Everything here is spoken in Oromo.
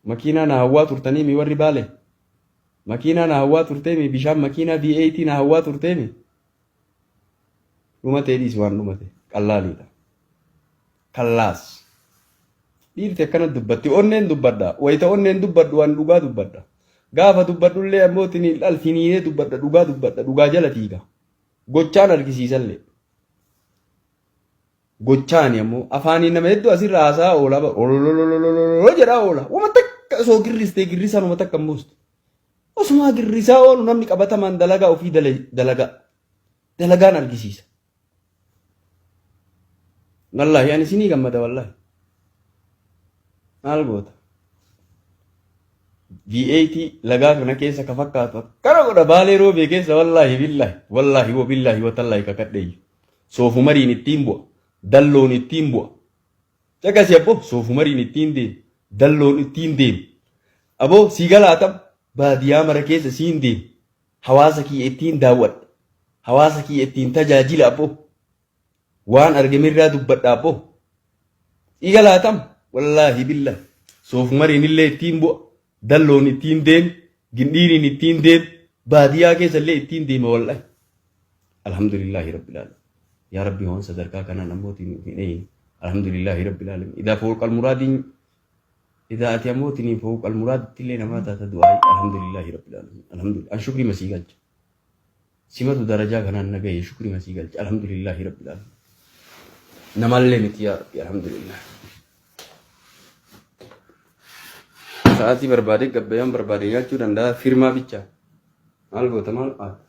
Makiinaa na hawwaa turtanii mi warri baale? Makiinaa na hawwaa turtee mi bishaan makiinaa V8 na hawwaa turtee mi? Dhumatee dhiisi waan dhumate qallaaliidha. Kallaas. Dhiirti akkana dubbatti onneen dubbadha. Wayita onneen dubbadhu waan dhugaa dubbadha. Gaafa dubbadhullee ammoo tiniin dhal finiinee dubbadha dhugaa dubbadha dhugaa jala fiiga. Gochaan argisiisallee. Gochaani ammoo afaaniin nama hedduu asirra haasaa oola ololololololo jedhaa oola. Wama takka osoo girristee girrisaan wama takka hin buustu. Osumaa girrisaa oolu namni qabatamaan dalagaa ofii dalagaa. Dalagaan argisiisa. Wallaahi ani isinii gammada wallaahi. Maal goota? V8 lagaa kana keessa ka fakkaatu akkana godha baalee roobee keessa wallaahi billaahi wallaahi wa billaahi wa tallaahi kakadheeyyu. Soofumariin ittiin bu'a. Dalloon ittiin bu'a. Caqasi abbo soofumariin ittiin deema. Dalloon ittiin deema. Aboo sii galaatam baadiyaa mara keessa siin deema. Hawaasa kiyya ittiin daawwadha. Hawaasa kiyya ittiin tajaajila abbo. Waan argamerraa dubbadha abbo. Sii galaatam wallaahi billaahi. Soofumariin illee ittiin bu'a. Dalloon ittiin deema. Gindhiiriin ittiin deema. Baadiyaa keessa illee ittiin deema wallaahi. Alhamdulillaahi rabbil aalamiin. Yaa Rabbi waan sadarkaa kanaan ammootiin nuuf hin eeyne. Alhamdulillaahi rabbil aalamiin. Idaa fawqal muraadiin idaa ati ammootiin fawqal muraaditti illee namaa taata du'aayi. Alhamdulillaahi rabbil aalamiin. Alhamdulillah. An shukrii masii galcha. Simatu darajaa kanaan na gahe shukrii masii galcha. Alhamdulillaahi rabbil aalamiin. Namallee miti yaa Rabbi alhamdulillah. Sa'aatii barbaade gabbayaan barbaade nyaachuu danda'a firmaa bichaa. Maal goota maal qaata?